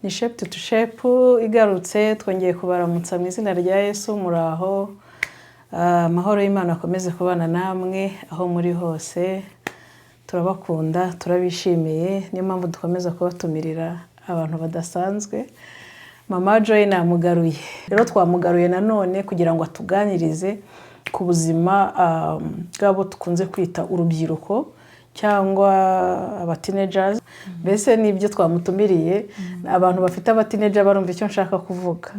Ni Shape to Shape igarutse, twongeye kubaramutsa mu izina rya Yesu. Muraho? Amahoro y'Imana akomeze kubana namwe aho muri hose. Turabakunda, turabishimiye, niyo mpamvu dukomeza kubatumirira abantu badasanzwe. Mama Joy namugaruye rero, twamugaruye nanone kugira ngo atuganirize ku buzima bw'abo dukunze kwita urubyiruko cyangwa abateenagers. Mbese n'ibyo twamutumiriye, abantu bafite abateenager barumva icyo nshaka kuvuga.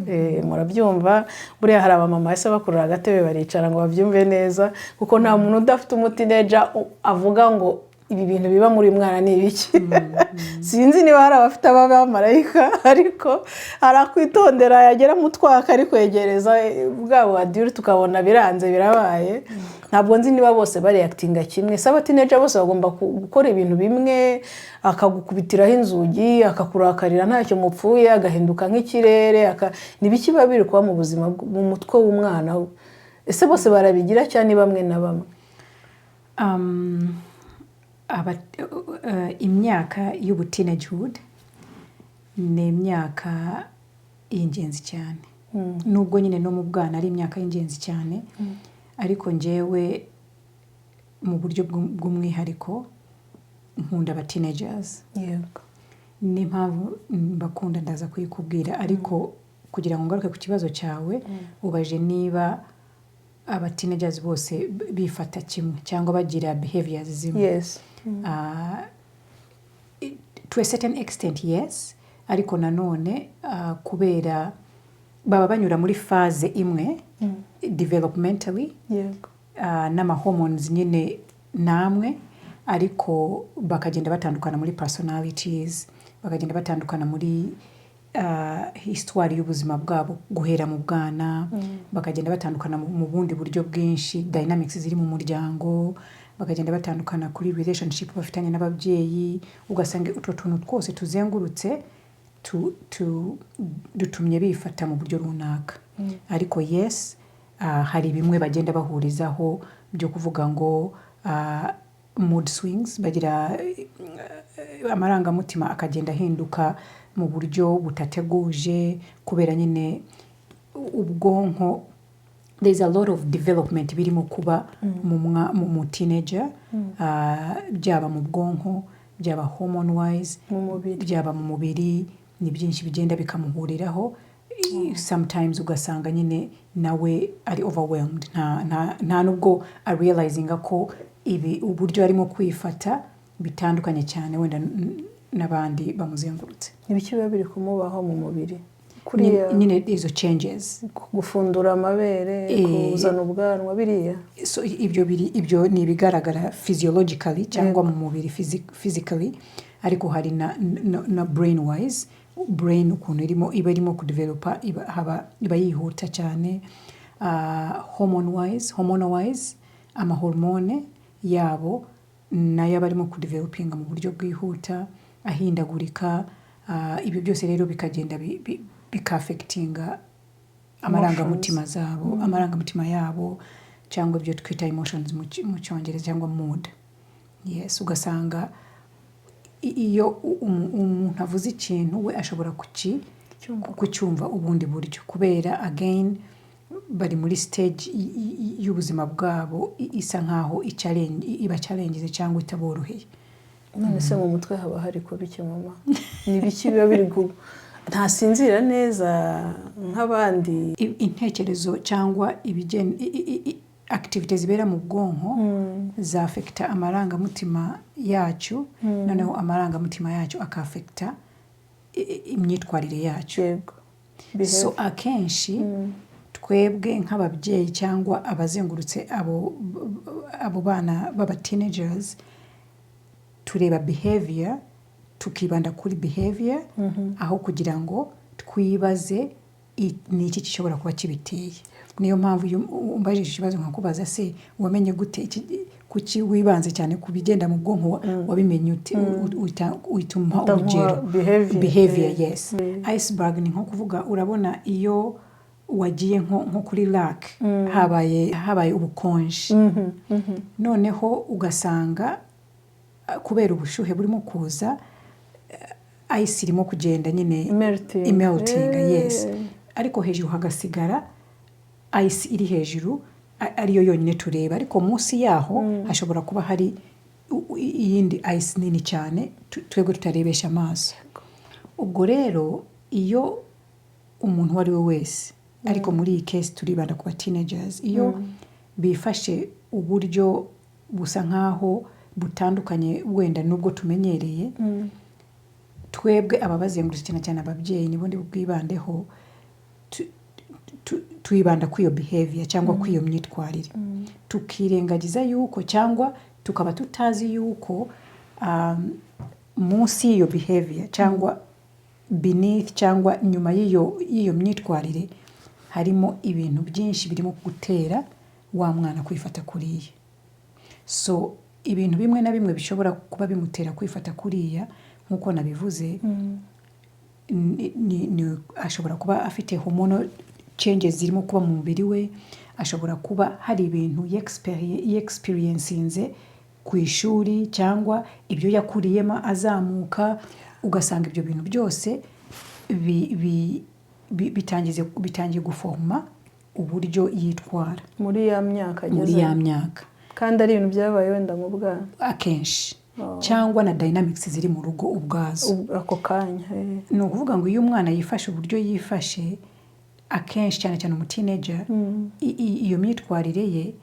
Murabyumva, buriya hari abamama bahise bakurura agatebe baricara ngo babyumve neza, kuko nta muntu udafite umuteenager avuga ngo ibi bintu biba muri uyu mwana ni ibiki. Sinzi niba hari abafite abamarayika, ariko arakwitondera, yagera mu twaka ari kwegereza bwa buadure, tukabona biranze, birabaye. Ntabwo nzi niba bose bareactinga kimwe. Se abateenager bose bagomba gukora ibintu bimwe? Akagukubitiraho inzugi, akakurakarira ntacyo mupfuye, agahinduka nk'ikirere, ni ibiki biba biri kuba mu buzima, mu mutwe w'umwana? Ese bose barabigira cyangwa ni bamwe na bamwe? Imyaka y'ubuteenagehood ni imyaka y'ingenzi cyane, nubwo nyine no mu bwana ari imyaka y'ingenzi cyane, ariko njyewe mu buryo bw'umwihariko nkunda aba teenagers. N'impamvu mbakunda ndaza kuyikubwira, ariko kugira ngo ngaruke ku kibazo cyawe, ubaje niba aba teenagers bose bifata kimwe cyangwa bagira behaviors zimwe. Yes. To a certain extent, yes, ariko nanone kubera baba banyura muri phase imwe developmentally, n'ama hormones nyine namwe, ariko bakagenda batandukana muri personalities, bakagenda batandukana muri histoire y'ubuzima bwabo guhera mu bwana, bakagenda batandukana mu bundi buryo bwinshi, dynamics ziri mu muryango, bakagenda batandukana kuri relationship bafitanye n'ababyeyi. Ugasanga utwo tuntu twose tuzengurutse dutumye bifata mu buryo runaka. Ariko yes, hari bimwe bagenda bahurizaho byo kuvuga ngo mood swings, bagira amarangamutima akagenda ahinduka mu buryo butateguje, kubera nyine ubwonko, there is a lot of development birimo kuba mu teenager, byaba mu bwonko, byaba hormone wise, mu mubiri, byaba mu mubiri. Ni byinshi bigenda bikamuhuriraho. Sometimes ugasanga nyine nawe ari overwhelmed, nta nubwo arealizinga ko ibi uburyo arimo kwifata bitandukanye cyane wenda n'abandi bamuzengurutse. Ibiki biba biri kumubaho mu mubiri kuriya? Nyine izo changes. Gufundura amabere, kuzana ubwanwa, biriya. So ibyo biri, ibyo ni ibigaragara physiologically cyangwa mu mubiri, physically, ariko hari na brain wise, brain ukuntu irimo, iba irimo kudevelopa, iba yihuta cyane. Hormone wise, hormonal wise, amahormone yabo nayo aba arimo kudevelopinga mu buryo bwihuta, ahindagurika. Ibyo byose rero bikagenda bikaffectinga amarangamutima zabo, amarangamutima yabo, cyangwa ibyo twita emotions mu Cyongereza, cyangwa mood. Yes, ugasanga iyo umuntu avuze ikintu, we ashobora kucyumva ubundi buryo, kubera again bari muri stage y'ubuzima bwabo isa nkaho iba challenge cyangwa itaboroheye. None se mu mutwe haba hari kuba iki, mama? Ni ibiki biba biri ntasinzira neza nk'abandi? Intekerezo cyangwa activity zibera mu bwonko zaffecta amarangamutima yacu, noneho amarangamutima yacu akaffecta imyitwarire yacu. So akenshi twebwe nk'ababyeyi cyangwa abazengurutse abo bana b'aba teenagers, tureba behavior, tukibanda kuri behavior aho kugira ngo twibaze ni iki gishobora kuba kibiteye. Niyo mpamvu iyo umbajije ikibazo nkakubaza se wamenye gute kuki wibanze cyane ku bigenda mu bwonko, wabimenye ute? Uhita umpa Uhita urugero. Behavior. Behavior, yes. Iceberg ni nko kuvuga, urabona iyo wagiye nko kuri lake, habaye ubukonje, noneho ugasanga kubera ubushyuhe burimo kuza, ice irimo kugenda nyine Melting. Imeltinga, yes, ariko hejuru hagasigara ice iri hejuru ariyo yonyine tureba, ariko munsi yaho hashobora kuba hari iyindi ice nini cyane twebwe tutarebesha amaso. Ubwo rero iyo umuntu uwo ari we wese, ariko muri iyi case turibanda ku ba teenagers, iyo bifashe uburyo busa nkaho butandukanye wenda n'ubwo tumenyereye twebwe ababazengurutse, cyane cyane ababyeyi nibo ndi bwibandeho, twibanda kuri iyo behavior cyangwa kuri iyo myitwarire, tukirengagiza yuko cyangwa tukaba tutazi yuko munsi y'iyo behavior cyangwa beneath cyangwa nyuma y'iyo myitwarire harimo ibintu byinshi birimo gutera wa mwana kwifata kuriya. So ibintu bimwe na bimwe bishobora kuba bimutera kwifata kuriya, nk'uko nabivuze, ashobora kuba afite hormonal changes zirimo kuba mu mubiri we, ashobora kuba hari ibintu yexperiencinze ku ishuri cyangwa ibyo yakuriyemo azamuka, ugasanga ibyo bintu byose bitangiye guforma uburyo yitwara muri ya myaka muri ageze ya myaka, kandi ari ibintu byabaye wenda mu bwana akenshi, cyangwa na dynamics ziri mu rugo ubwazo. Ako kanya. Ni ukuvuga ngo iyo umwana yifashe uburyo yifashe, akenshi cyane cyane umuteenager, iyo myitwarire ye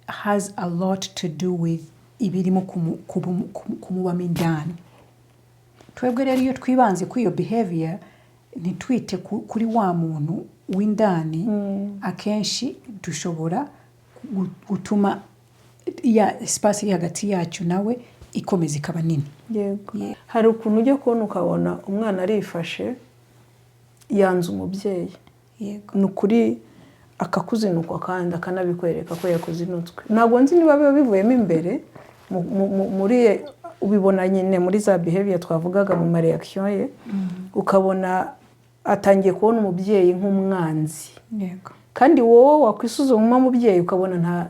has a lot to do with ibirimo kumubamo indani. Twebwe rero iyo twibanze kuri iyo behavior, ntitwite kuri wa muntu w'indani, akenshi dushobora gutuma ya space iri hagati yacu nawe ikomeza ikaba nini. Yego, hari ukuntu ujya kubona ukabona umwana arifashe, yanze umubyeyi. Ni ukuri akakuzinukwa kandi akanabikwereka ko yakuzinutswe. Ntabwo nzi niba biba bivuyemo imbere muri ubibona nyine muri za behavior twavugaga, mu mareaction ye, ukabona atangiye kubona umubyeyi nk'umwanzi. Kandi wowe wakwisuzuma umubyeyi ukabona nta,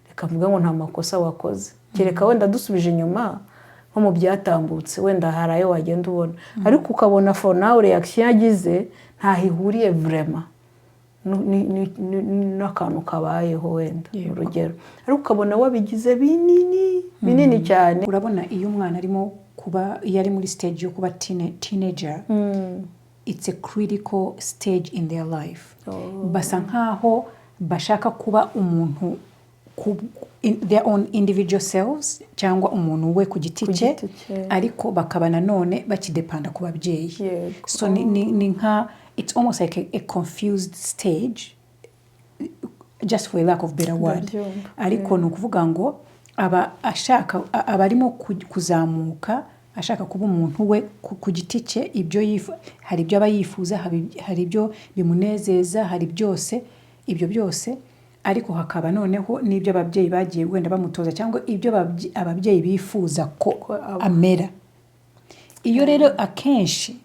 reka mvuge ngo nta makosa wakoze, kereka wenda dusubije inyuma nko mu byatambutse, wenda hari ayo wagenda ubona, ariko ukabona for now reaction yagize ntaho ihuriye vraiment n'akantu kabayeho wenda, urugero, ariko ukabona wabigize binini binini cyane. Urabona iyo umwana arimo kuba, iyo ari muri stage yo kuba teenager, it's a critical stage in their life. Basa nkaho bashaka kuba umuntu in their own individual selves cyangwa umuntu we ku giti Ku cye, giti cye. ariko bakaba nanone bakidependa ku babyeyi. So ni nka, it's almost like a confused stage, just for a lack of better word. Ndabyumva. Ariko ni ukuvuga ngo aba ashaka, aba arimo kuzamuka, ashaka kuba umuntu we ku giti cye, ibyo hari ibyo aba yifuza, hari ibyo bimunezeza, hari byose ibyo byose, ariko hakaba noneho n'ibyo ababyeyi bagiye wenda bamutoza cyangwa ibyo ababyeyi bifuza ko Ko aba. amera. Iyo rero akenshi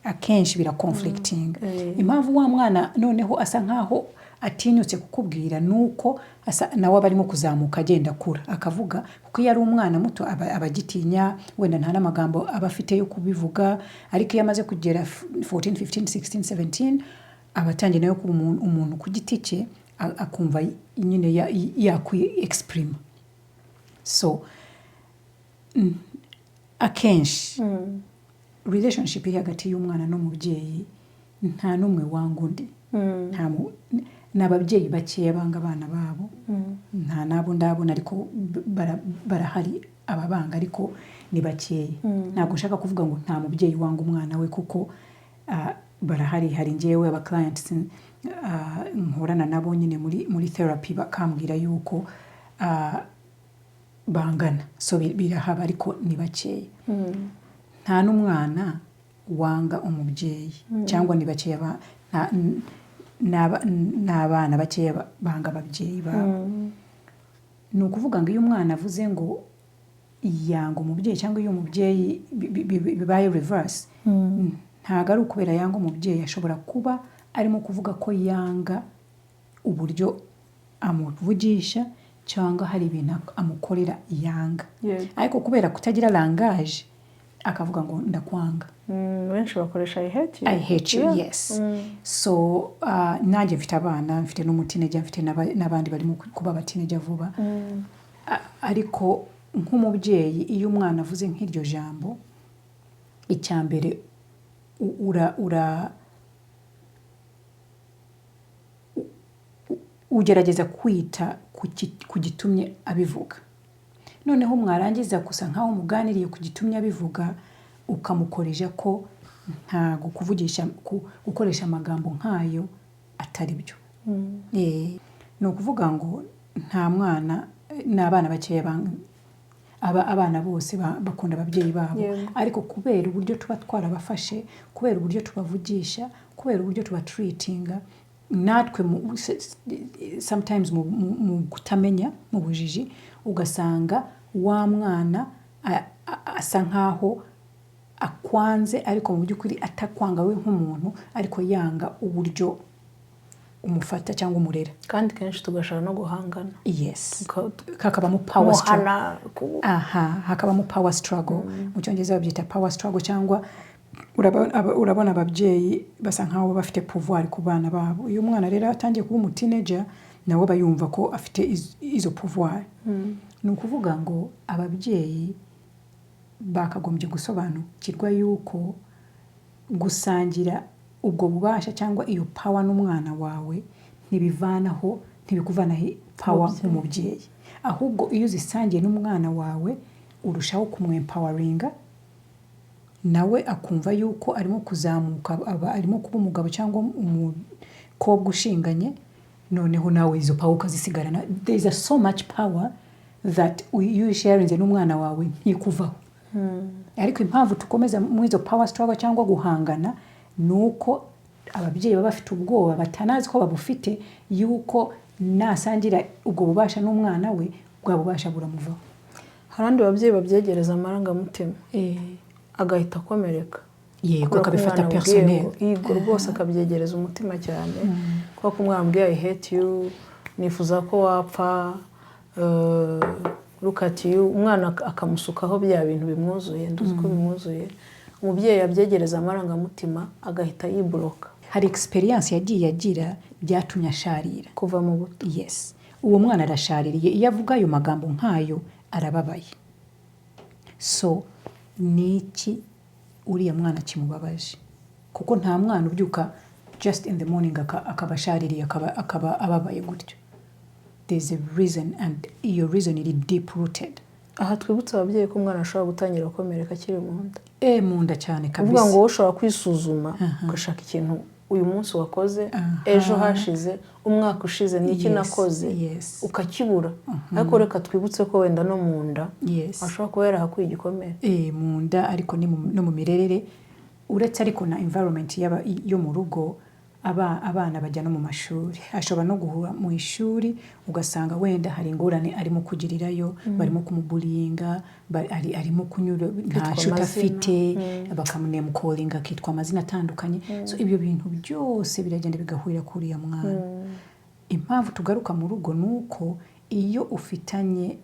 biraconflictinga. Impamvu wa mwana noneho asa nkaho atinyutse kukubwira ni uko asa nawe aba arimo kuzamuka, agenda akura, akavuga, kuko iyo ari umwana muto aba agitinya, wenda nta n'amagambo aba afite yo kubivuga, ariko iyo amaze kugera 14, 15, 16, 17, aba atangiye nawe kuba umuntu ku giti cye, akumva nyine yakwi exprima. So akenshi relationship iri hagati y'umwana n'umubyeyi, nta n'umwe wanga undi. Ni ababyeyi bakeya banga abana babo, nta n'abo ndabona, ariko barahari ababanga, ariko ni bakeya. Ntabwo nshaka kuvuga ngo nta mubyeyi wanga umwana we, kuko barahari. Hari ngewe aba clients nkorana nabo nyine muri therapy bakambwira yuko bangana. So birahaba, ariko ni bakeya. Nta n'umwana wanga umubyeyi, cyangwa ni bakeya, ni abana bakeya banga ababyeyi babo. Ni ukuvuga ngo iyo umwana avuze ngo yanga umubyeyi, cyangwa iyo umubyeyi bibaye reverse, ntabwo ari ukubera yanga umubyeyi, ashobora kuba arimo kuvuga ko yanga uburyo amuvugisha cyangwa hari ibintu amukorera yanga. Ariko kubera kutagira langage Akavuga ngo "Ndakwanga." Benshi bakoresha "I hate you." "I hate you." Yes. So nanjye mfite abana, mfite n'umuteenager, mfite n'abandi barimo kuba abateenager vuba. Ariko nk'umubyeyi, iyo umwana avuze nk'iryo jambo, icya mbere ura ura ugerageza kwita ku gitumye abivuga. Noneho mwarangiza gusa nkaho muganiriye ku gitumye abivuga, ukamukoresha ko ntago kuvugisha gukoresha amagambo nk'ayo atari byo. Ni ukuvuga ngo nta mwana, ni abana bakeya abana bose bakunda ababyeyi babo. Ariko kubera uburyo tuba twarabafashe, kubera uburyo tubavugisha, kubera uburyo tubatreatinga, natwe sometimes mu kutamenya, mu bujiji, ugasanga wa mwana asa nkaho akwanze, ariko mu by'ukuri atakwanga we nk'umuntu, ariko yanga uburyo umufata cyangwa umurera. Kandi kenshi tugashaka no guhangana. Yes, hakabamo power struggle. Kumuhana Aha hakabamo power struggle. Mu Cyongereza babyita power struggle, cyangwa urabona ababyeyi basa nkaho baba bafite pouvoir ku bana babo. Iyo umwana rero atangiye kuba umuteenager, nawe aba yumva ko afite izo pouvoir. Ni ukuvuga ngo ababyeyi bakagombye gusobanukirwa yuko gusangira ubwo bubasha cyangwa iyo power n'umwana wawe ntibivanaho, ntibikuvanaho power nk'umubyeyi. Ahubwo iyo uzisangiye n'umwana wawe, urushaho kumwempoweringa, nawe akumva yuko arimo kuzamuka, aba arimo kuba umugabo cyangwa umukobwa ushinganye. Noneho nawe izo power ukazisigarana. There is a so much power that iyo uyisharinze n'umwana wawe ntikuvaho. Ariko impamvu tukomeza muri izo power struggle cyangwa guhangana ni uko ababyeyi baba bafite ubwoba, batanazi ko babufite, yuko nasangira ubwo bubasha n'umwana we, bwa bubasha buramuvaho. Hari abandi babyeyi babyegereza amarangamutima, agahita akomereka. Yego. Kubera ko Akabifata umwana amubwiye personnel. ngo yego rwose, akabyegereza umutima cyane, kubera ko umwana amubwiye "I hate you", "Nifuza ko wapfa", "Look at you", umwana akamusukaho bya bintu bimwuzuye, nduzi ko bimwuzuye. Umubyeyi yabyegereza amarangamutima, agahita yiblocka. Hari experience yagiye agira byatumye asharira. Kuva mu buto. Yes, uwo mwana arashaririye. Iyo avuga ayo magambo nk'ayo, arababaye. So ni iki uriya mwana kimubabaje? Kuko nta mwana ubyuka just in the morning akaba ashaririye, akaba ababaye gutyo. There's a reason, and iyo reason iri deep rooted. Aha twibutse ababyeyi ko umwana ashobora gutangira gukomereka akiri mu nda. E, mu nda cyane. Kuvuga Kabisa. ngo wowe ushobora kwisuzuma, ugashaka ikintu uyu munsi wakoze, ejo hashize, umwaka ushize, ni iki nakoze, ukakibura. Ariko reka twibutse ko wenda no mu nda ashobora kuba yarahakuye igikomere. Mu nda, ariko ni no mu mirerere. Uretse ariko na environment yo mu rugo, abana bajya no mu mashuri. Ashobora no guhura mu ishuri, ugasanga wenda hari ingorane arimo kugirirayo, barimo kumubullyinga, arimo kunyura nta Kwitwa nshuti amazina. afite, bakamunamecallinga, akitwa amazina atandukanye. So ibyo bintu byose biragenda bigahurira kuri uriya mwana. Impamvu tugaruka mu rugo ni uko iyo ufitanye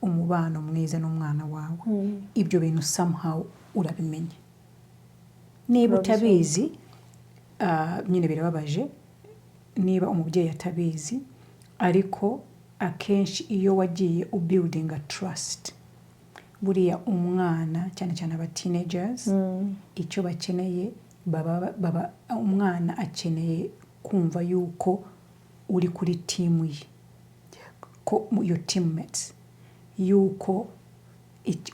umubano mwiza n'umwana wawe, ibyo bintu somehow urabimenya. Niba utabizi, nyine birababaje niba umubyeyi atabizi. Ariko akenshi iyo wagiye ubuildinga trust, buriya umwana, cyane cyane aba teenagers, icyo bakeneye, baba umwana akeneye kumva yuko uri kuri team ye, ko your teammates, yuko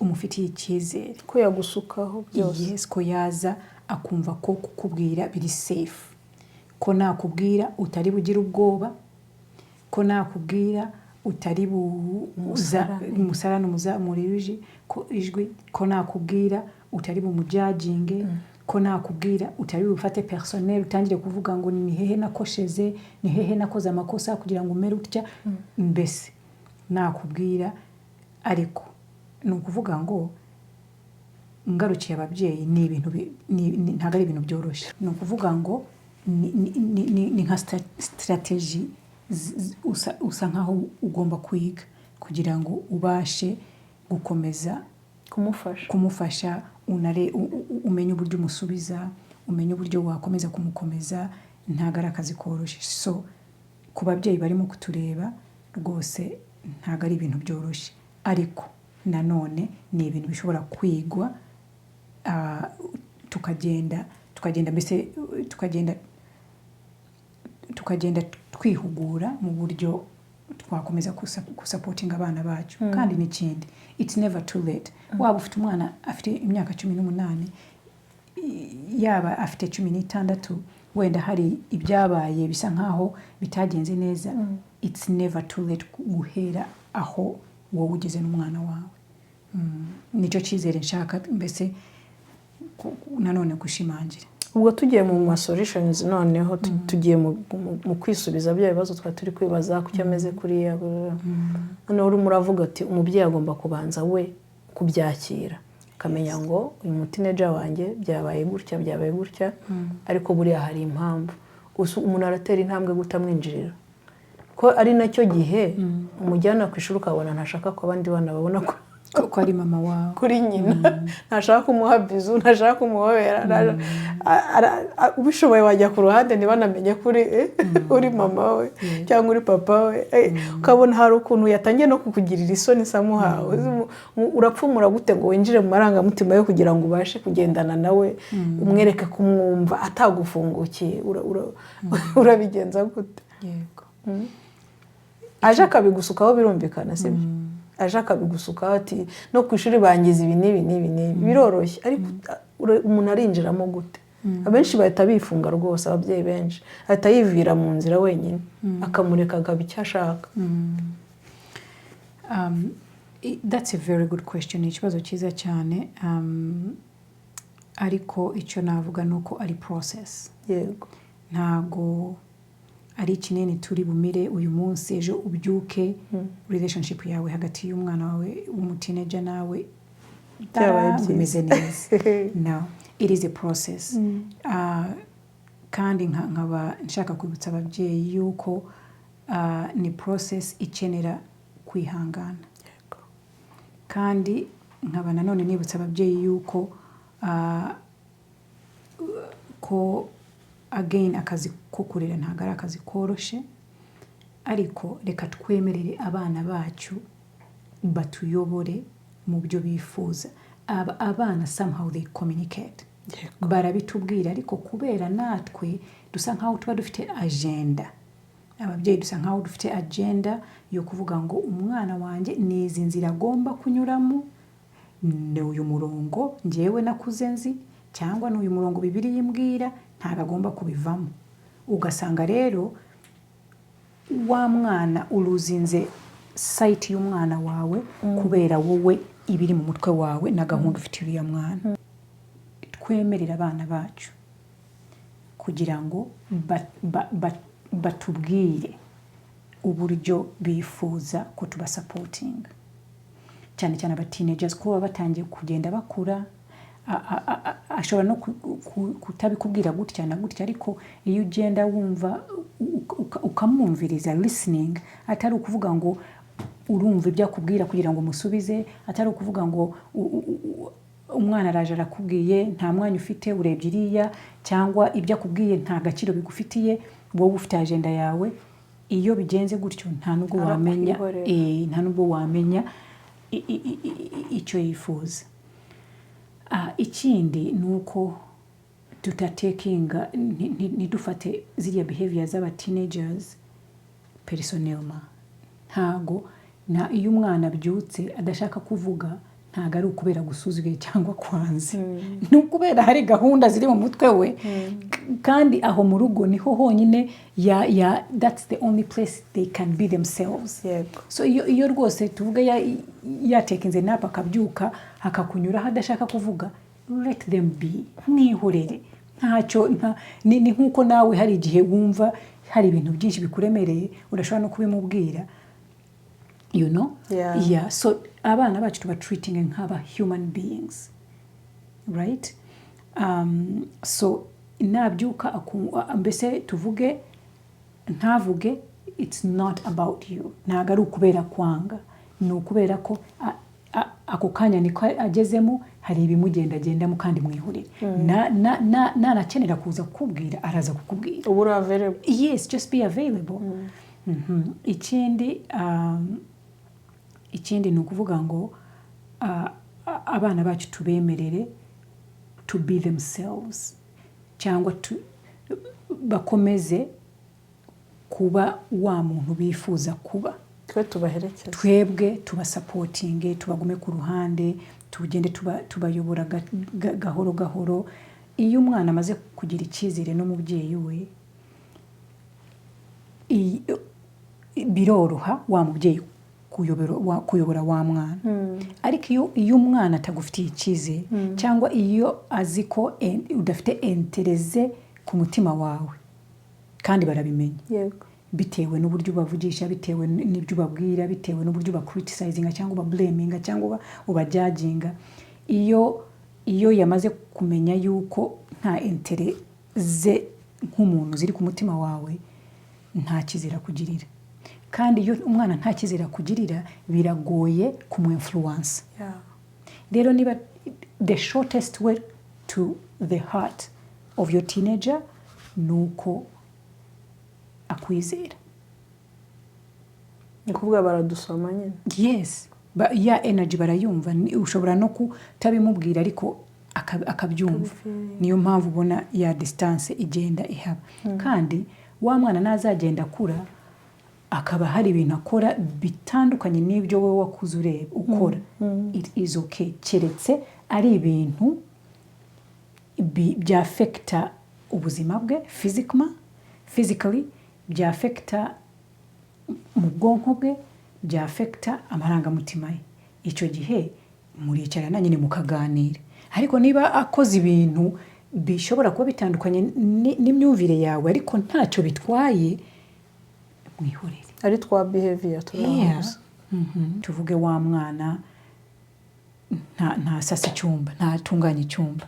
umufitiye icyizere. Ko yagusukaho byose. Yes, ko yaza akumva ko kukubwira biri safe, ko nakubwira utari bugire ubwoba, ko nakubwira utari umusarane umuzamurire ijwi, ko ijwi, ko nakubwira utari bumujudginge, ko nakubwira utari bufate personnel, utangire kuvuga ngo "Ni hehe nakosheze, ni hehe nakoze amakosa kugira ngo umere utya?" Mbese nakubwira. Ariko ni ukuvuga ngo ngarukiye ababyeyi, ni ibintu ntabwo ari ibintu byoroshye. Ni ukuvuga ngo ni nka strategy usa nkaho ugomba kwiga kugira ngo ubashe gukomeza kumufasha. Kumufasha. Umenye uburyo umusubiza, umenye uburyo wakomeza kumukomeza. Ntabwo ari akazi koroshye. So ku babyeyi barimo kutureba, rwose ntabwo ari ibintu byoroshye, ariko nanone ni ibintu bishobora kwigwa, tukagenda mbese tukagenda twihugura mu buryo twakomeza gusupportinga abana bacu. Kandi n'ikindi, it's never too late. Waba ufite umwana afite imyaka 18, yaba afite 16, wenda hari ibyabaye bisa nkaho bitagenze neza, it's never too late guhera aho wowe ugeze n'umwana wawe. Nicyo cyizere nshaka mbese nanone gushimangira. Ubwo tugiye mu ma solutions noneho, tugiye mu kwisubiza bya bibazo twari turi kwibaza, kuki ameze kuriya. Noneho urimo uravuga ati umubyeyi agomba kubanza we kubyakira, akamenya ngo uyu muteenager wanjye byabaye gutya, byabaye gutya, ariko buriya hari impamvu. Gusa umuntu aratera intambwe gutamwinjirira, ko ari nacyo gihe umujyana ku ishuri ukabona ntashaka ko abandi bana babona ko ko ari mama wawe. Kuri nyina ntashaka kumuha bisou, ntashaka kumuhobera, ubishoboye wajya ku ruhande ntibanamenye ko uri mama we cyangwa uri papa we. Ukabona hari ukuntu yatangiye no kukugirira isoni samuhawe. Urapfumura gute ngo winjire mu marangamutima yo kugira ngo ubashe kugendana nawe, umwereke kumwumva atagufungukiye? Urabigenza gute? Yego. Aje akabigusukaho, birumvikana, sibyo? Aje akabigusukaho ati no ku ishuri bangiza ibi n'ibi n'ibi n'ibi, biroroshye, ariko umuntu arinjiramo gute? Abenshi bahita bifunga rwose. Ababyeyi benshi ahita yivira mu nzira wenyine, akamureka akaba icyo ashaka. That's a very good question. Ni ikibazo cyiza cyane. Ariko icyo navuga ni uko ari process. Ntago ari ikinini turi bumire uyu munsi, ejo ubyuke relationship yawe hagati y'umwana wawe w'umuteenager nawe Byabaye tada, byiza. bimeze neza. No, it is a process. Kandi nkaba nshaka kwibutsa ababyeyi yuko ni process ikenera kwihangana. Kandi nkaba nanone nibutsa ababyeyi yuko ko again akazi ko kurera ntabwo ari akazi koroshye, ariko reka twemerere abana bacu batuyobore mu byo bifuza. Abana somehow they communicate, barabitubwira, ariko kubera natwe dusa nkaho tuba dufite agenda, ababyeyi dusa nkaho dufite agenda yo kuvuga ngo umwana wanjye ni izi nzira agomba kunyuramo, ni uyu murongo ngewe nakuze nzi, cyangwa ni uyu murongo Bibiliya imbwira, ntabwo agomba kubivamo. Ugasanga rero wa mwana ulosinze sight y'umwana wawe kubera wowe ibiri mu mutwe wawe na gahunda ufitiye uriya mwana. Twemerere abana bacu kugira ngo batubwire uburyo bifuza ko tubasupportinga, cyane cyane aba teenagers, ko baba batangiye kugenda bakura. Ashobora no kutabikubwira gutya na gutya, ariko iyo ugenda wumva ukamwumviriza, listening, atari ukuvuga ngo urumva ibyo akubwira kugira ngo umusubize, atari ukuvuga ngo umwana araje arakubwiye, nta mwanya ufite, urebye iriya, cyangwa ibyo akubwiye nta gaciro bigufitiye, wowe ufite agenda yawe. Iyo bigenze gutyo, nta nubwo wamenya Arakwihorera. Nta nubwo wamenya icyo yifuza. Ikindi ni uko tutatekinga, ntidufate ziriya behavior z'aba teenagers personnellement. Ntago iyo umwana abyutse adashaka kuvuga, ntago ari ukubera gusuzuguye cyangwa kwanze, ni ukubera hari gahunda ziri mu mutwe we. Kandi aho mu rugo niho honyine ya that's the only place they can be themselves. So iyo rwose tuvuge yatekinze nap, akabyuka akakunyuraho adashaka kuvuga, let them be, mwihorere, ntacyo. Ni nk'uko nawe hari igihe wumva hari ibintu byinshi bikuremereye, udashobora no kubimubwira. Yeah, so abana bacu tuba treating nk'aba human beings, right? So nabyuka mbese tuvuge ntavuge, it's not about you, ntabwo ari ukubera kwanga, ni ukubera ko ako kanya niko agezemo. Hari ibimugendagendamo kandi mwihurire. Nanakenera kuza kukubwira, araza kukubwira. Uba uri available. Yes, just be available. Ikindi ni ukuvuga ngo abana bacu tubemerere to be themselves, cyangwa bakomeze kuba wa muntu bifuza kuba. Twe tubaherekeza. Twebwe tubasupportinge, tubagume ku ruhande, tugende tubayobora gahoro gahoro. Iyo umwana amaze kugira icyizere n'umubyeyi we, biroroha wa mubyeyi kuyobora wa mwana. Ariko iyo umwana atagufitiye icyizere, cyangwa iyo azi ko udafite intérêt ze ku mutima wawe, kandi barabimenya, bitewe n'uburyo ubavugisha, bitewe n'ibyo ubabwira, bitewe n'uburyo ubacriticinga cyangwa ubablaminga cyangwa ubajudginga, iyo yamaze kumenya yuko nta intérêt ze nk'umuntu ziri ku mutima wawe, nta cyizere akugirira. Kandi iyo umwana nta cyizere akugirira, biragoye kumwinfluença. Rero niba the shortest way to the heart of your teenager ni uko akwizera. Ni ukuvuga baradusoma nyine. Yes, ya energy barayumva. Ushobora no kutabimubwira ariko akabyumva. Niyo mpamvu ubona ya distance igenda ihaba. Kandi wa mwana nazagenda akura, akaba hari ibintu akora bitandukanye n'ibyo wowe wakuze ureba ukora, it is okay, keretse ari ibintu byaffecta ubuzima bwe physically, byaffecta mu bwonko bwe, byaffecta amarangamutima ye. Icyo gihe muricarana nyine mukaganira. Ariko niba akoze ibintu bishobora kuba bitandukanye n'imyumvire yawe, ariko ntacyo bitwaye, mwihorere. Ari twa behavior turahuza. Tuvuge wa mwana ntasasa icyumba, ntatunganya icyumba.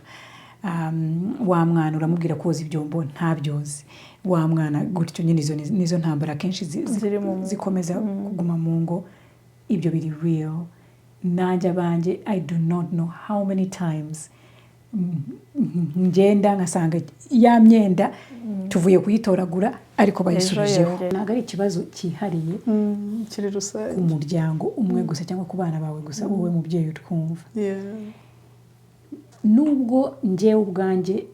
Wa mwana uramubwira koza ibyombo, ntabyoze. Wa mwana gutyo nyine, izo nizo ntambara akenshi Ziri mu ngo. zikomeza kuguma mu ngo. Ibyo biri real. Nanjye abanjye, I do not know how many times ngenda ngasanga ya myenda tuvuye kuyitoragura ariko bayisubijeho. Yongeye. Ntabwo ari ikibazo cyihariye Kiri rusange. ku muryango umwe gusa cyangwa ku bana bawe gusa, wowe mubyeyi utwumva. Nubwo njyewe ubwanjye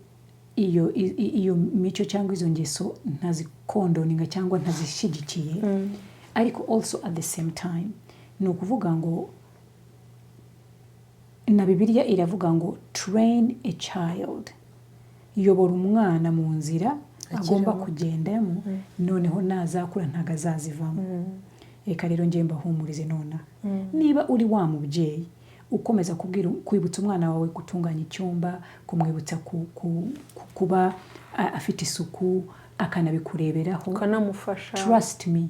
iyo mico cyangwa izo ngeso ntazicondoninga cyangwa ntazishyigikiye, ariko also at the same time ni ukuvuga ngo na Bibiliya iravuga ngo "Train a child", yobora umwana mu nzira agomba muto. kugendamo, noneho nazakura ntabwo azazivamo. Reka rero njye mbahumurize nonaha: niba uri wa mubyeyi ukomeza kubwira, kwibutsa umwana wawe gutunganya icyumba, kumwibutsa kuba afite isuku, akanabikureberaho, ukanamufasha, trust me,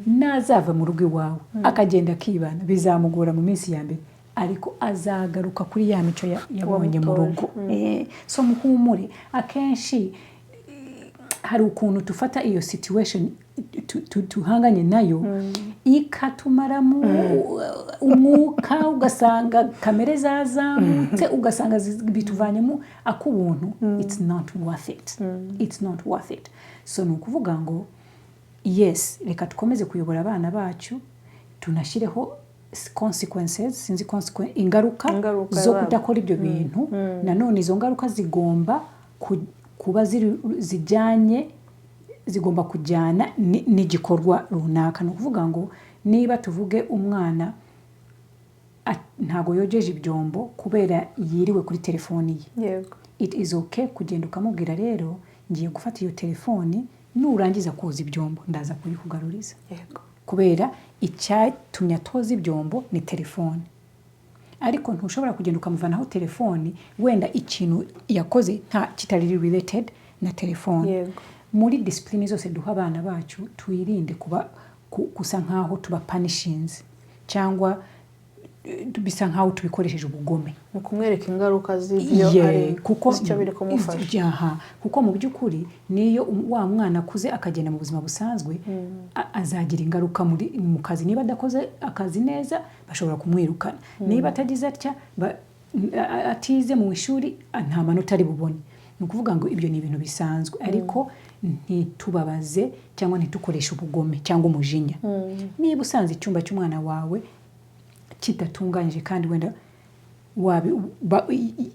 nazava mu rugo iwawe akagenda akibana, bizamugora mu minsi ya mbere, ariko azagaruka kuri ya mico yabonye mu Wamutoje. rugo. So muhumure. Akenshi hari ukuntu dufata iyo situation tuhanganye nayo ikatumaramo umwuka, ugasanga kamere zazamutse, ugasanga bituvanyemo ak'ubuntu. It's not worth it, it's not worth it. So ni ukuvuga ngo yes, reka dukomeze kuyobora abana bacu, tunashyireho consequences, sinzi ingaruka Ingaruka zo yabyo. kudakora ibyo bintu. Nanone izo ngaruka zigomba kuba zijyanye, zigomba kujyana n'igikorwa runaka. Ni ukuvuga ngo niba tuvuge umwana ntago yogeje ibyombo kubera yiriwe kuri telefoni ye, it is okay kugenda ukamubwira: "Rero ngiye gufata iyo telefoni, nurangiza koza ibyombo ndaza kuyikugaruriza." Kubera icyatumye atoza ibyombo ni telefoni. Ariko ntushobora kugenda ukamuvanaho telefoni, wenda ikintu yakoze nta kitari related na telefoni. Muri discipline zose duha abana bacu, twirinde kuba gusa nkaho tuba punishinze cyangwa bisa nkaho tubikoresheje ubugome. Mu kumwereka ingaruka z'ibyo ari kuko z'icyo biri kumufasha. Aha, kuko mu by'ukuri niyo wa mwana akuze akagenda mu buzima busanzwe, azagira ingaruka muri mu kazi. Niba adakoze akazi neza, bashobora kumwirukana. Niba atagize atya. Atize mu ishuri, nta manota ari bubone. Ni ukuvuga ngo ibyo ni ibintu bisanzwe, ariko ntitubabaze cyangwa ntitukoreshe ubugome cyangwa umujinya. Niba usanze icyumba cy'umwana wawe kidatunganyije, kandi wenda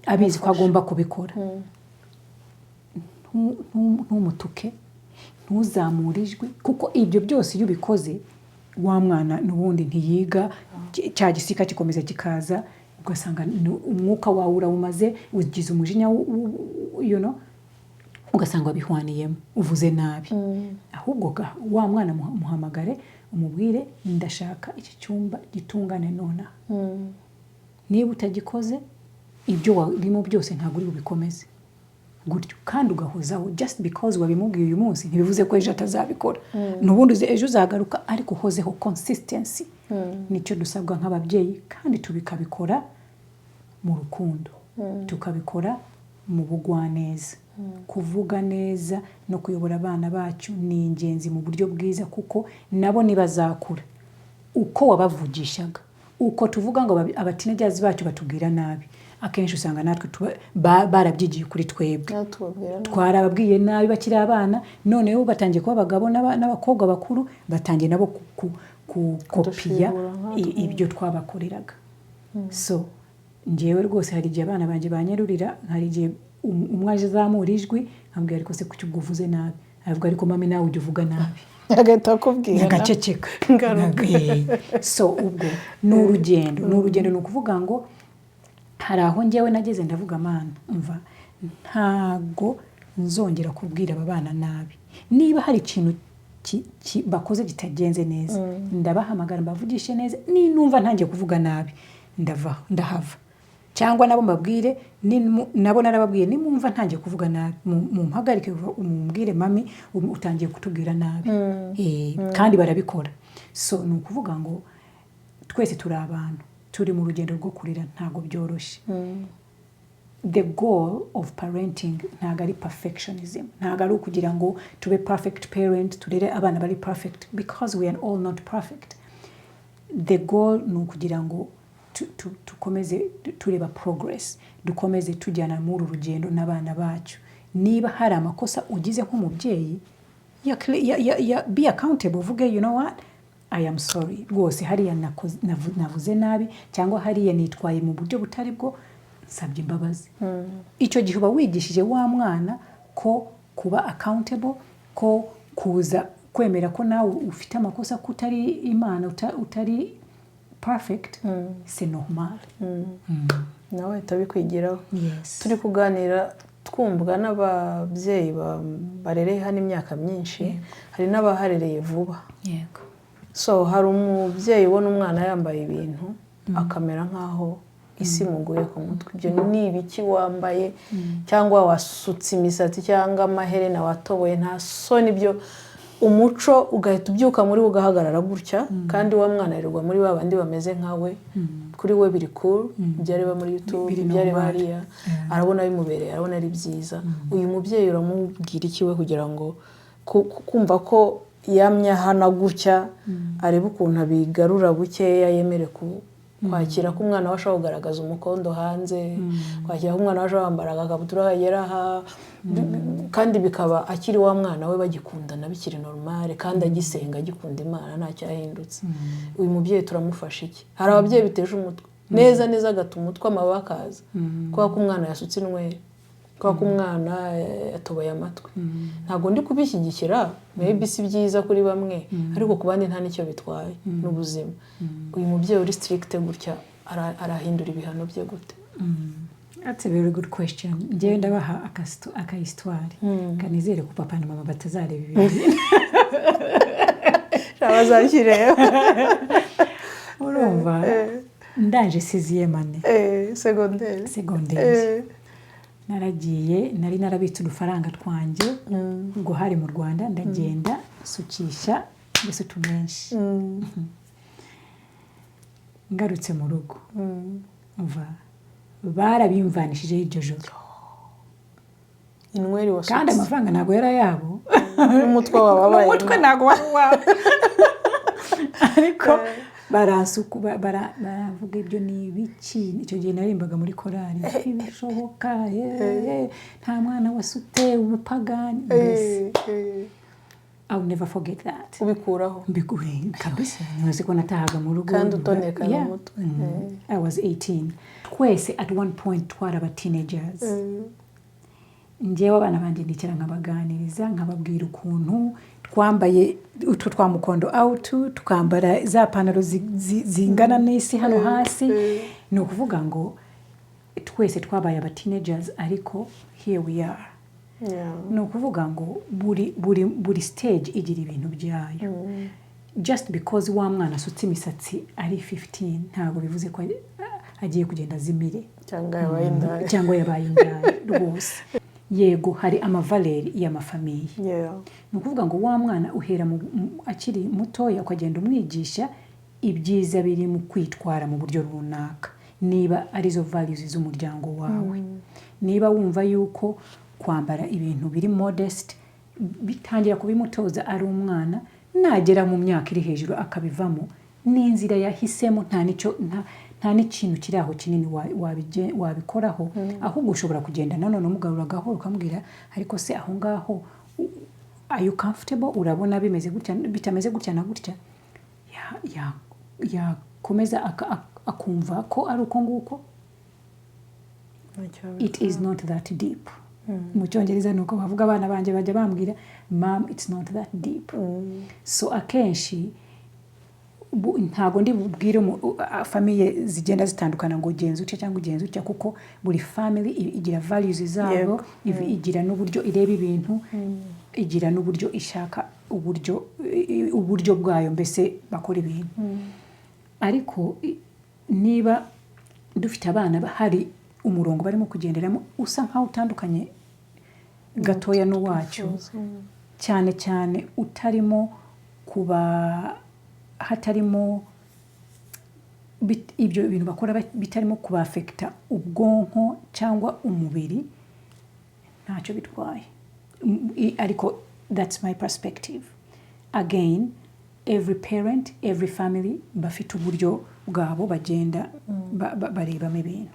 abizi ko agomba kubikora, ntumutuke, ntuzamure ijwi, kuko ibyo byose iyo ubikoze, wa mwana n'ubundi ntiyiga. Cya gisika gikomeza kikaza, ugasanga umwuka wawe urawumaze, ugize umujinya, ugasanga wabihwaniyemo, uvuze nabi. Ahubwo wa mwana muhamagare, umubwire: "Ndashaka iki cyumba gitungane nonaha. Niba utagikoze, ibyo warimo byose ntabwo uri bubikomeze." Gutyo kandi ugahozaho. Just because wabimubwiye uyu munsi ntibivuze ko ejo atazabikora. N'ubundi ejo uzagaruka, ariko uhozeho. Consistency nicyo dusabwa nk'ababyeyi, kandi tubikabikora mu rukundo, tukabikora mu bugwaneza. Kuvuga neza no kuyobora abana bacu ni ingenzi mu buryo bwiza, kuko nabo nibazakura uko wabavugishaga, uko tuvuga ngo aba teenagers bacu batubwira nabi, akenshi usanga natwe barabyigiye kuri twebwe. Nawe tubabwira nabi. Twarababwiye nabi bakiri abana, noneho batangiye kuba abagabo n'abakobwa bakuru, batangiye nabo kukopiya Kudushibura nkatwe. ibyo twabakoreraga. So ngewe rwose hari igihe abana banjye banyerurira, hari igihe umwe azamura ijwi, nkambwira: "Ariko se kuki ubwo uvuze nabi?" Aravuga: "Ariko mami, nawe ujya uvuga nabi." Agahita akubwira. Agaceceka. Ngaruka. So ubwo ni urugendo, ni urugendo. Ni ukuvuga ngo hari aho ngewe nageze ndavuga: "Mana, mva ntago nzongera kubwira aba bana nabi. Niba hari ikintu bakoze kitagenze neza, ndabahamagara mbavugishe neza. Ninumva ntangiye kuvuga nabi, ndava, ndahava, cyangwa nabo mbabwire." Nabo narababwiye: "Nimumva ntangiye kuvuga nabi, mumpagarike, mumbwire: 'Mami, utangiye kutubwira nabi.'" Kandi barabikora. So ni ukuvuga ngo twese turi abantu, turi mu rugendo rwo kurera, ntabwo byoroshye. The goal of parenting ntabwo ari perfectionism, ntabwo ari ukugira ngo tube perfect parent, turere abana bari perfect, because we are all not perfect. The goal ni ukugira ngo dukomeze tureba progress, dukomeze tujyana muri uru rugendo n'abana bacu. Niba hari amakosa ugize nk'umubyeyi, be accountable, uvuge: "You know what, I am sorry, rwose hariya navuze nabi, cyangwa hariya nitwaye mu buryo butari bwo, nsabye imbabazi." Icyo gihe uba wigishije wa mwana ko kuba accountable, ko kuza kwemera ko nawe ufite amakosa, ko utari Imana, utari perfect, c'est normal. Nawe ahita abikwigiraho. Yes. Turi kuganira twumvwa n'ababyeyi barereye hano imyaka myinshi, hari n'abaharereye vuba. So hari umubyeyi ubona umwana yambaye ibintu akamera nk'aho isi imuguye ku mutwe: "Ibyo ni ibiki wambaye?" Cyangwa wasutse imisatsi, cyangwa amaherena watoboye, nta soni? Ibyo umuco ugahita ubyuka muri we ugahagarara gutya. Kandi wa mwana arirwa muri ba bandi bameze nkawe, kuri we biri cool, ibyo areba muri YouTube, Biri ibyo areba normal. hariya, arabona bimubereye, arabona ari byiza. Uyu mubyeyi uramubwira iki we, kugira ngo kumva ko yamye ahana gutya, arebe ukuntu abigarura bukeya, yemere kwakira ko umwana we ashobora kugaragaza umukondo hanze, kwakira ko umwana we ashobora kwambara agakabutura kagera aha, kandi bikaba akiri wa mwana we bagikundana, bikiri normal, kandi agisenga, agikunda Imana, ntacyo yahindutse? Uyu mubyeyi turamufasha iki? Hari ababyeyi biteje umutwe neza neza, agata umutwe, amababa akaza kubera ko umwana yasutse inweri, kubera ko umwana yatoboye amatwi. Ntabwo ndi kubishyigikira, maybe si byiza kuri bamwe, ariko ku bandi nta n'icyo bitwaye, ni ubuzima. Uyu mubyeyi uri strict gutya arahindura ibihano bye gute? That's a very good question. Njyewe ndabaha aka histoire. Kanizere ko papa na mama batazareba ibintu. Bazakireba. Urumva, ndangije sixième année Segonderi. Segonderi, naragiye, nari narabitse udufaranga twanjye, ubwo hari mu Rwanda, ndagenda nsukisha mbese utumenshi. Ngarutse mu rugo, umva, barabimvanishijeho iryo joro. Inweri wasutse. Kandi amafaranga ntabwo yari ayabo. N'umutwe wababaye. N'umutwe ntabwo wari uwabo, ariko Baransuku, baravuga ibyo ni ibiki? Icyo gihe naririmbaga muri korali, ntibishoboka, nta mwana wasute ubupagani mbese. I will never forget that. Ubikuraho? Mbikuye kabisa, ntibazi ko natahaga mu rugo. Kandi utonekana umutwe. I was 18. Twese at one point twari aba teenagers. Njyewe abana banjye ndicara nkabaganiriza, nkababwira ukuntu twambaye utwo twa mukondo out, tukambara za pantaro zingana n'isi hano hasi. Ni ukuvuga ngo twese twabaye aba teenagers, ariko here we are. Ni ukuvuga ngo buri stage igira ibintu byayo. Just because wa mwana asutse imisatsi ari 15, ntabwo bivuze ko agiye kugenda azimire. Cyangwa yabaye indaya. Cyangwa yabaye indaya rwose. Yego, hari ama valeurs y'ama familles. Ni ukuvuga ngo wa mwana uhera akiri mutoya, ukagenda umwigisha ibyiza biri mu kwitwara mu buryo runaka, niba arizo values z'umuryango wawe. Niba wumva yuko kwambara ibintu biri modest, bitangira kubimutoza ari umwana, nagera mu myaka iri hejuru akabivamo, n'inzira yahisemo, nta n'icyo, nta n'ikintu kiri aho kinini wabikoraho. Ahubwo ushobora kugenda nanone umugarura gahoro, ukamubwira: "Ariko se aho ngaho are you comfortable? Urabona bimeze gutya, bitameze gutya na gutya?" Yakomeza akumva ko ari uko nguko. Ntacyo. It is not that deep. Mu Cyongereza ni uko bavuga. Abana banjye bajya bambwira: "Mom, it's not that deep." So akenshi ntabwo ndi bubwire famille zigenda zitandukana ngo ugenza utya cyangwa ugenza utya, kuko buri family igira values zabo, igira n'uburyo ireba ibintu, igira n'uburyo ishaka uburyo bwayo mbese bakora ibintu. Ariko niba dufite abana hari umurongo barimo kugenderamo usa nkaho utandukanye gatoya n'uwacu, cyane cyane utarimo kuba hatarimo ibyo bintu bakora bitarimo kuba-affecta ubwonko cyangwa umubiri, ntacyo bitwaye. Ariko that's my perspective. Again, every parent, every family bafite uburyo bwabo bagenda barebamo ibintu.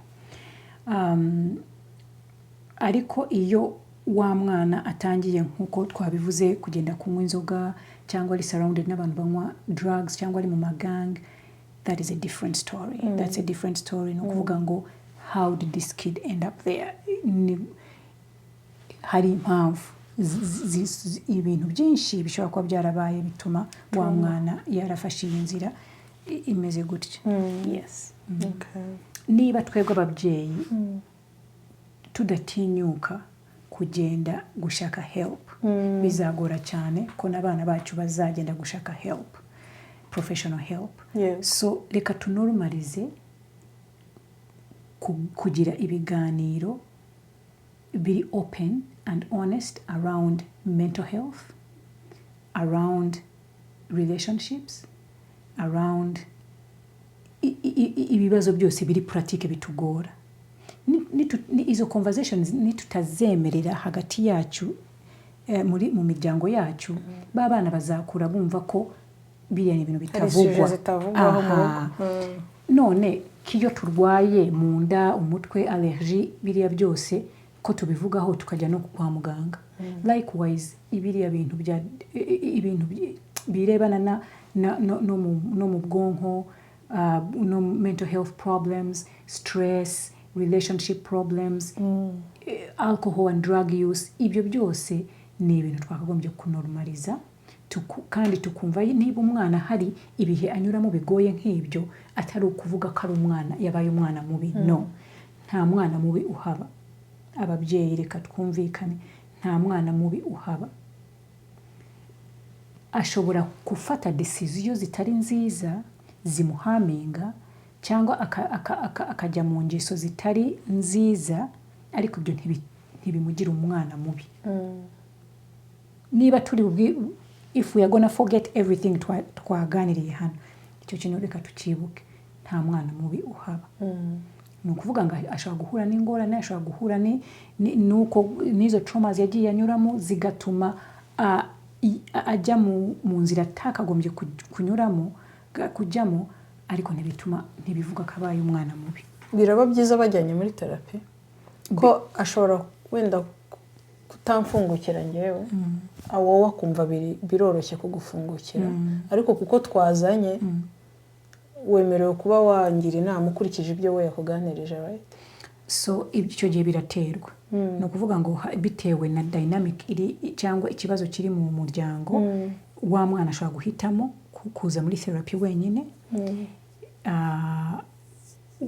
Ariko iyo wa mwana atangiye, nk'uko twabivuze, kugenda kunywa inzoga, cyangwa ari surrounded n'abantu banywa drugs, cyangwa ari mu ma gang, that is a different story. That's a different story. Ni ukuvuga ngo how did this kid end up there? Hari impamvu ibintu byinshi bishobora kuba byarabaye bituma wa mwana yarafashe iyi nzira imeze gutya. Yes. Niba twebwe ababyeyi tudatinyuka kugenda gushaka help, bizagora cyane ko n'abana bacu bazagenda gushaka help, professional help. So reka tunormalize kugira ibiganiro biri open and honest around mental health, around relationships, around ibibazo byose biri pratique bitugora. Izo conversations nitutazemerera hagati yacu, mu miryango yacu, ba bana bazakura bumva ko biriya ni ibintu Hari sujets bitavugwa. zitavugwaho mu rugo. Aha. None k'iyo turwaye mu nda, umutwe, allergie, biriya byose ko tubivugaho tukajya no kwa muganga, likewise ibiriya bintu bya ibintu birebana na, na, no, no, mu, no mu bwonko, no mental health problems, stress, relationship problems, alcohol and drug use, ibyo byose ni ibintu twakagombye kunormaliza, kandi tukumva niba umwana hari ibihe anyuramo bigoye nk'ibyo, atari ukuvuga ko ari umwana yabaye umwana mubi. No, nta mwana mubi uhaba. Ababyeyi, reka twumvikane, nta mwana mubi uhaba. Ashobora gufata decision zitari nziza zimuharminga, cyangwa akajya mu ngeso zitari nziza, ariko ibyo ntibimugira umwana mubi. Niba turi bubwi, if we are gonna forget everything twaganiriye hano, icyo kintu reka tukibuke: nta mwana mubi uhaba. Ni ukuvuga ngo ashobora guhura n'ingorane, ashobora guhura n'uko n'izo traumas yagiye anyuramo zigatuma ajya mu nzira atakagombye kunyuramo, kujyamo. Ariko ntibituma, ntibivuga ko abaye umwana mubi. Biraba byiza bajyanye muri therapy, ko ashobora wenda kutamfungukira ngewe, wowe akumva biroroshye kugufungukira, ariko kuko twazanye, wemerewe kuba wangira inama ukurikije ibyo we yakuganirije, right? So icyo gihe biraterwa, ni ukuvuga ngo bitewe na dynamic iri cyangwa ikibazo kiri mu muryango, wa mwana ashobora guhitamo kuza muri therapy wenyine.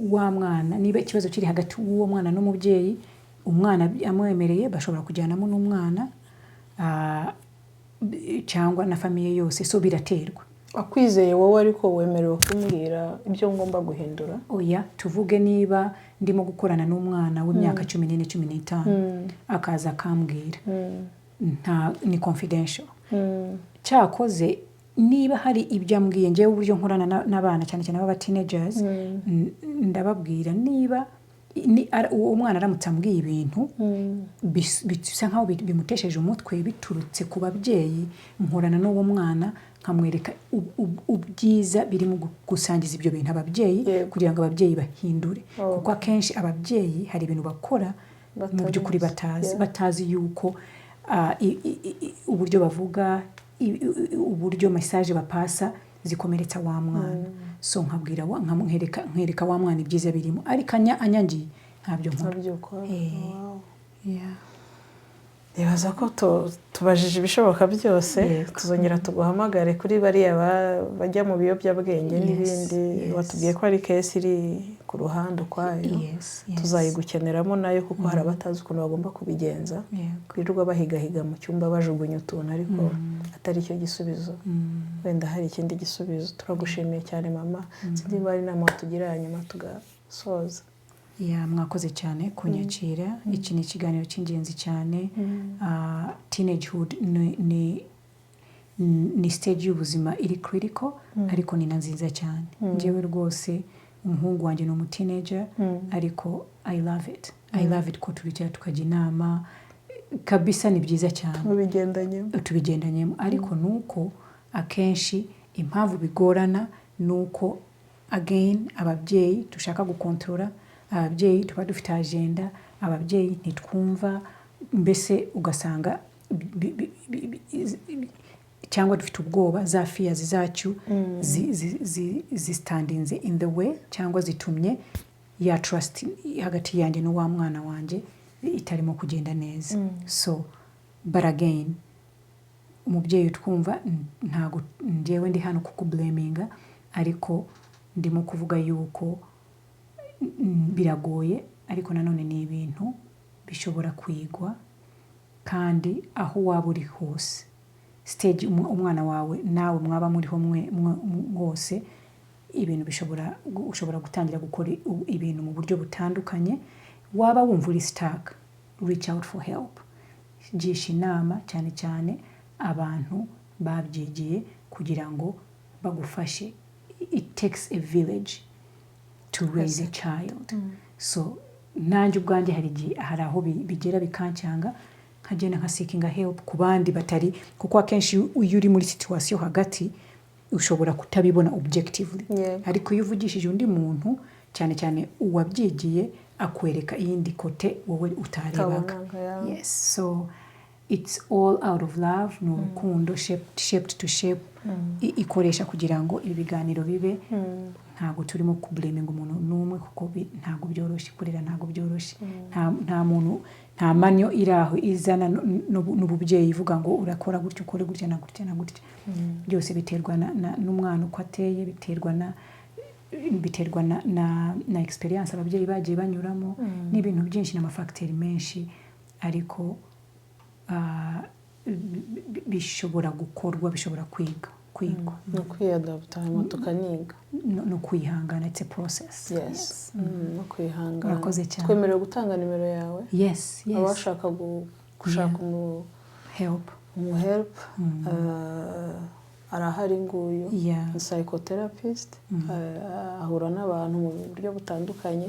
Wa mwana, niba ikibazo kiri hagati y'uwo mwana n'umubyeyi, umwana amwemereye bashobora kujyanamo n'umwana cyangwa na famille yose. So biraterwa. Akwizeye wowe, ariko wemerewe kumbwira ibyo ngomba guhindura? Oya, tuvuge niba ndimo gukorana n'umwana w'imyaka 14, 15, akaza akambwira, nta, ni confidential. Cyakoze niba hari ibyo ambwiye, ngewe uburyo nkorana n'abana, cyane cyane b'aba teenagers, ndababwira niba uwo mwana aramutse ambwiye ibintu bisa nkaho bimutesheje umutwe biturutse ku babyeyi, nkorana n'uwo mwana nkamwereka ubyiza biri mu gusangiza ibyo bintu ababyeyi kugira ngo ababyeyi bahindure, kuko akenshi ababyeyi hari ibintu bakora mu by'ukuri batazi, batazi yuko uburyo bavuga, uburyo message bapasa zikomeretsa wa mwana. So nkabwira nkamwereka, nkereka wa mwana ibyiza birimo, ariko anyangiye ntabyo nkora. Ntabyo ukora. Eh. Wow. Yeah. Nibaza ko tubajije ibishoboka byose. Tuzongera tuguhamagare kuri bariya bajya mu biyobyabwenge n'ibindi. Watubwiye ko ari case iri ku ruhande ukwayo. Yes. Tuzayigukeneramo nayo, kuko hari abatazi ukuntu bagomba kubigenza, birirwa bahigahiga mu cyumba, bajugunya utuntu, ariko atari cyo gisubizo, wenda hari ikindi gisubizo. Turagushimiye cyane, mama. Sinzi niba hari inama watugira hanyuma tugasoza. Yeah, mwakoze cyane kunyakira. Iki ni ikiganiro cy'ingenzi cyane. Teenagehood ni stage y'ubuzima iri critical, ariko ni na nziza cyane. Njyewe rwose umuhungu wanjye ni umuteenager, ariko I love it, I love it ko turicara tukajya inama kabisa, ni byiza cyane. Mubigendanyemo. Tubigendanyemo, ariko ni uko akenshi impamvu bigorana ni uko again ababyeyi dushaka gukontorora, ababyeyi tuba dufite agenda, ababyeyi ntitwumva, mbese ugasanga cyangwa dufite ubwoba, za fears zacu zistandinze in the way cyangwa zitumye ya trust hagati yanjye n'uwa mwana wanjye itarimo kugenda neza. So but again, umubyeyi utwumva, ntabwo njyewe ndi hano kukublaminga, ariko ndimo kuvuga yuko biragoye, ariko nanone ni ibintu bishobora kwigwa, kandi aho waba uri hose, stage umwana wawe nawe mwaba muriho hose, ibintu bishobora, ushobora gutangira gukora ibintu mu buryo butandukanye. Waba wumva uri stuck, reach out for help, gisha inama, cyane cyane abantu babyigiye, kugira ngo bagufashe. It takes a village to raise a child. So nanjye ubwanjye hari igihe, hari aho bigera bikancyanga, nkagenda nkaseekinga help ku bandi batari, kuko akenshi iyo uri muri situation hagati ushobora kutabibona objectively. Ariko iyo uvugishije undi muntu, cyane cyane uwabyigiye, akwereka iyindi côté wowe utarebaga. Utabonaga, yeah. Yes, so it's all out of love, ni urukundo shaped to shape ikoresha kugira ngo ibi biganiro bibe. Ntabwo turimo kublaminga umuntu n'umwe, kuko ntabwo byoroshye kurera, ntabwo byoroshye. Nta muntu, nta manual iri aho izana n'ububyeyi ivuga ngo urakora gutya, ukore gutya na gutya na gutya. Byose biterwa n'umwana uko ateye, biterwa na experience ababyeyi bagiye banyuramo, n'ibintu byinshi n'amafacteurs menshi, ariko bishobora gukorwa, bishobora kwigwa. Ni ukwiyadapta hanyuma tukaniga. No kwihangana, it's a process. Yes. No kwihangana. Urakoze cyane. Twemerewe gutanga nimero yawe? Yes. Abashaka gushaka help. Umuhelp arahari nguyu. Ni psychotherapist, ahura n'abantu mu buryo butandukanye.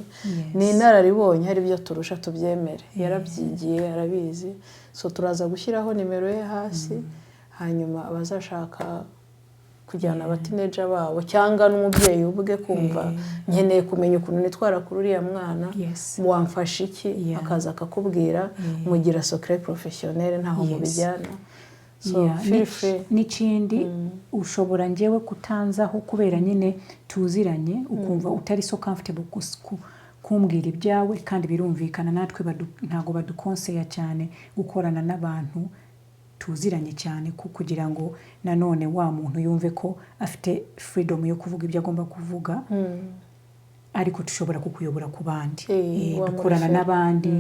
Ni inararibonye, hari ibyo turusha, tubyemere, yarabyigiye, arabizi. So turaza gushyiraho nimero ye hasi, hanyuma abazashaka Kujyana abateenager babo cyangwa n'umubyeyi ubwe kumva nkeneye kumenya ukuntu nitwara kuri uriya mwana, wamfasha iki? Akaza akakubwira, mugira secret professionnel, ntaho mubijyana. So feel free. N'ikindi, ushobora njyewe kutanzaho kubera nyine tuziranye, ukumva utari so comfortable kumbwira ibyawe, kandi birumvikana, natwe ntabwo badukonseya cyane gukorana n'abantu tuziranye cyane, kugira ngo nanone wa muntu yumve ko afite freedom yo kuvuga ibyo agomba kuvuga, ariko dushobora kukuyobora ku bandi. Wa Dukorana murefera. n'abandi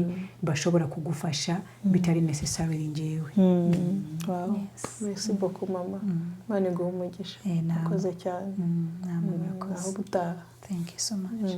bashobora kugufasha bitari necessarily njyewe. Wow. Merci beaucoup, mama. Imana iguhe umugisha. Namwe. Urakoze cyane. Namwe murakoze. Aho gutaha. Thank you so much.